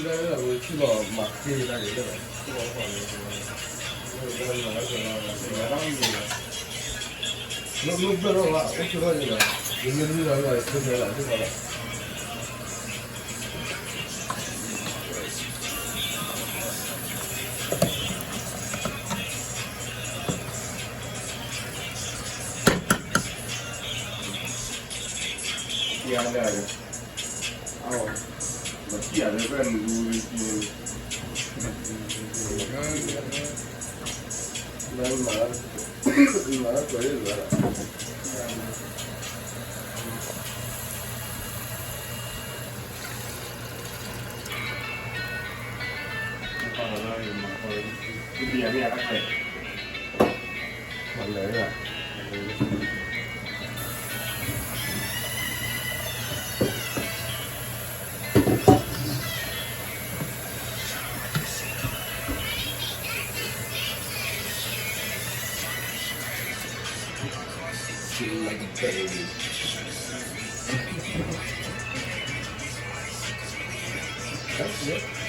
လၢဝဲဆ့ၣ်နီၤမၤသ့ဒၣ်န့ၣ်လၢ ဆ့ၣ်နီၤမၤသ့ဒၣ်န့ၣ်လၢ မ့ၢ်ဘျၢၣ်ထီၣ်ဘၣ် အိၣ်ဆူၣ်ထီၣ်န့ၣ်လီၤ ယမ့ၢ်လုၢ်လီၤလီၤ ယဆိကမိၣ်လီၤ ယဆိကမိၣ်လီၤ ယၤဒၣ် အဝဲ မၤတံၢ်အီၤလၢဖဲလူၤလံက့ၤ မၤ မၤလၢပှဲၤလၢလၢ မၤလၢ Feel like a baby. That's it.